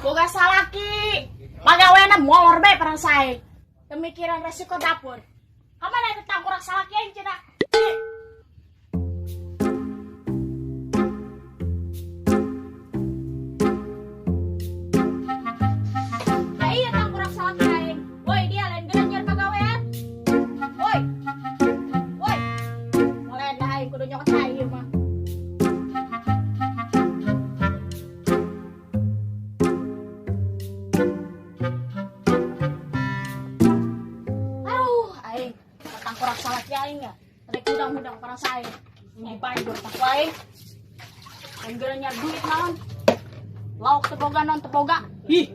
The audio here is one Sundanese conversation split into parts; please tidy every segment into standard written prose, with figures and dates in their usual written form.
Boga salaki. Pagawena molor bae parang sae. Pemikiran resiko dapur. Kamana eta tangkurak salaki aing cenah? Ya iya tangkurak salaki aing. Woi dia lain geura nyiar pagawean. Woi. Woi. Mulai dah aing kudu nyokot cai ieu mah. Aduh, aing tangkurak salaki aing ya. Rek hudang-hudang parang sae. Ini banjur tak aing. Aing geura nyiar duit naon. Lauk teboga non teboga. Ih.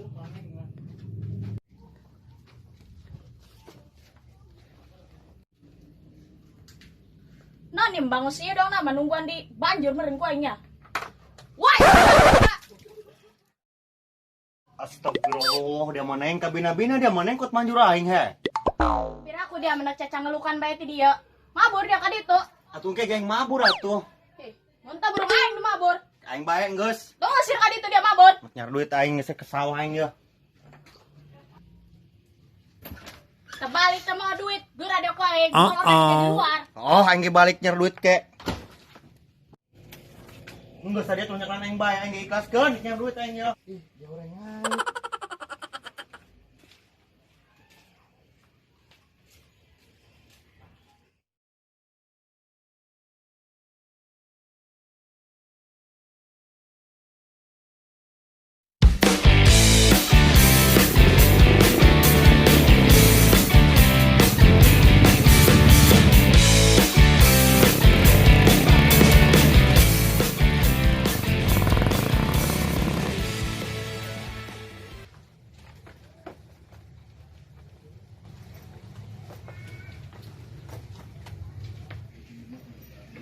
Nah, nih bangun sih dong nah nungguan di banjur meren ku aingnya. Woi. Astagfirullah, dia mana yang kabina-bina dia mana yang kot manjur aing he. Pira aku dia menak cacang ngelukan bae ti dia. Mabur dia ka ditu. Atuh engke geng mabur atuh. Eh, muntah burung aing nu mabur. Aing bae geus. Dong ngesir ka ditu dia mabur. Nyar duit aing geus ke sawah aing ya. Terbalik sama duit, geura dia ku aing. Molor dia di luar. Oh, aing ge balik nyar duit ke. Geus tadi tuh nyekelan aing bae, aing ge ikhlaskeun nyar duit aing ya. Ih, dia orengan.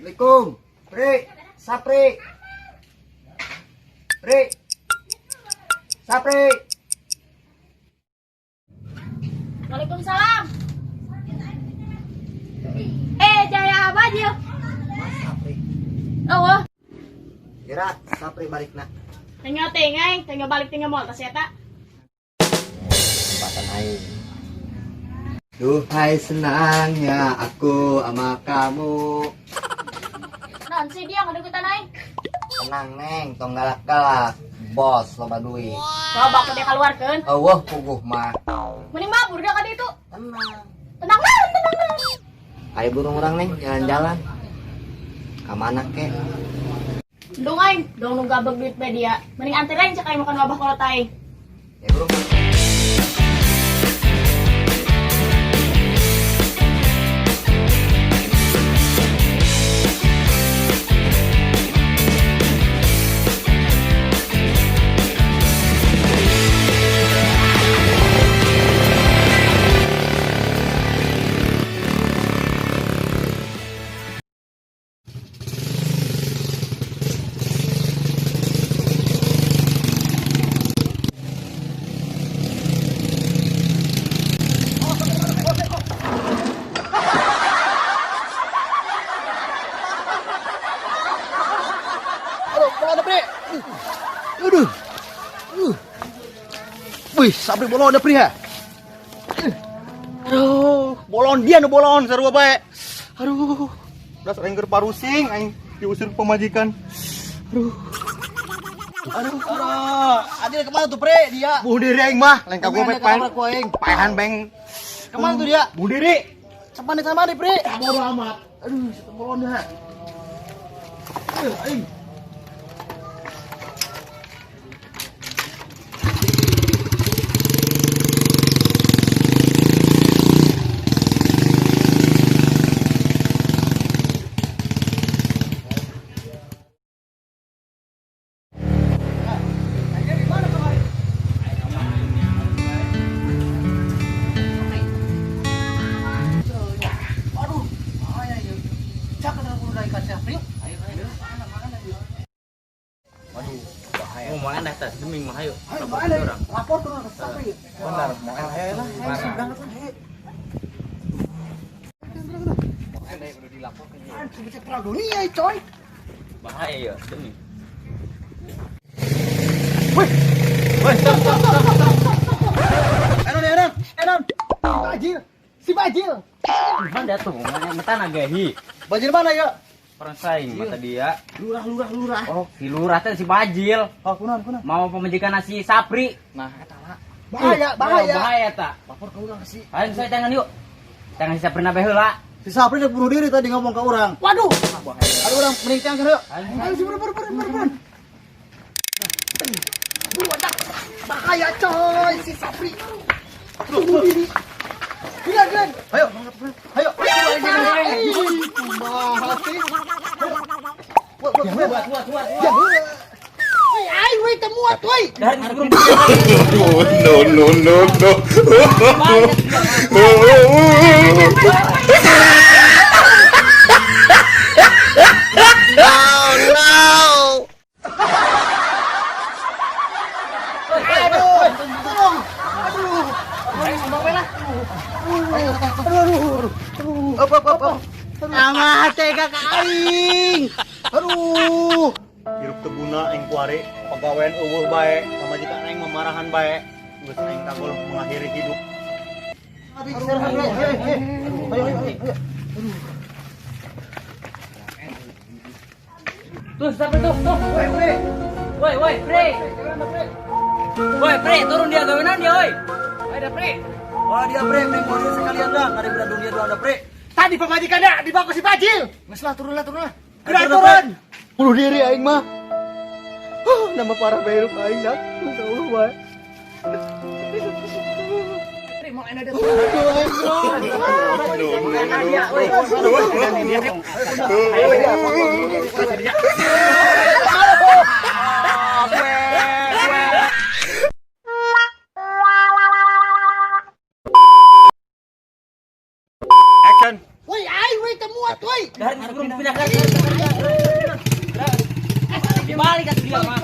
Assalamualaikum. Pri, Sapri. Pri. Sapri. Waalaikumsalam. Jaya apa aja? Mas Sapri. Oh, wah. Kira Sapri balik nak. Tengok tengok, tengok balik tengok mall tas eta. Tempatan aing. Duhai senangnya aku sama kamu. Non si dia ngedeketan aing. Tenang neng, tong galak-galak. Bos loba duit. Coba aku dia keluarkeun. Eueuh puguh mah. Mending mabur dia ka ditu. Tenang. Tenang naon, tenang naon. Ayo burung orang neng jalan-jalan. Ka mana kek? Dong aing, dong nu gabeg duit bae dia. Mending anter aing cek aing makan wabah kolot aing. Ya burung. Aduh. Wih, Sapri bolon ada Pri ha. Aduh, bolon dia nu bolon sarua bae. Aduh, udah sering keur parusing aing diusir pemajikan. Aduh. Aduh, Aduh, adil kemana tuh Pri dia? Bunuh diri aing mah, lain ka gue Kemana paehan. ku aing? Paehan beng. Kemana tuh dia? Bunuh diri. Sama nih sama nih Pri. Bodoh amat. Aduh, situ bolon dah. Aduh, aing. Mau main dah tas demi mah ayo. Ayo, mana? Lapor tuh ke Sapri. Benar, mau ayo lah. Ayo, berangkat lah. Ayo. Anjing, perang dunia, coy. Bahaya ya, demi. Woi. Woi, stop stop stop stop. Enon, enon, enon. Bajil, si Bajil. Mana tuh? Mata nagahi. Bajil mana ya? Orang saing mata dia. Lurah, lurah, lurah. Oh, si lurah teh si Bajil. Oh, kunaon, kunaon. Mau pemajikan si Sapri. Nah, eta lah. Bahaya, bahaya. Bahaya tak. Lapor ke urang sih. Ayo saya tangan yuk. Tangan si Sapri nabe heula. Si Sapri udah bunuh diri tadi ngomong ke orang. Waduh. Aduh, orang mending tangan yuk. Ayo. Ayo, si buru, buru, buru, buru, buru. Buru, dak. Bahaya coy, si Sapri. Bunuh diri. Gila, gila. Ayo, ayo. Ih, kumaha sih? Buat, buat, buat. Buat buat buat. Ya, woi, aing woi teu muat woi. Dari sebelum No, no, no, no. Aduh, tolong. Aduh. Aduh, aduh, aduh. Up, up, up, up. Amat tega ka aing. Aduh. Hirup teu guna aing kuari, pagawean euweuh bae, pamajikan aing memarahan bae. Geus aing kagol mengakhiri hidup. Ayo, ayo, ayo, ayo. Tuh, Sapri tuh, tuh. Woi, woi. Woi, woi, Pri. Woi, Pri, turun dia gawenan dia, woi. Ayo dah, Pri. Wah, dia bre, mending mau dia sekalian dah. Ada berat dunia doang dah, bre. Tadi pamajikannya dibaku si Bajil. Geus lah, turun lah, turun lah. Gerak turun. Bunuh diri aing mah. Nama parah bae hirup aing dah. Insyaallah bae. Pri, mau enak dia. No, no, no. Action. Woi, aing woi teu muat woi. Dari sebelum pindah ke. Balik atuh dia mah.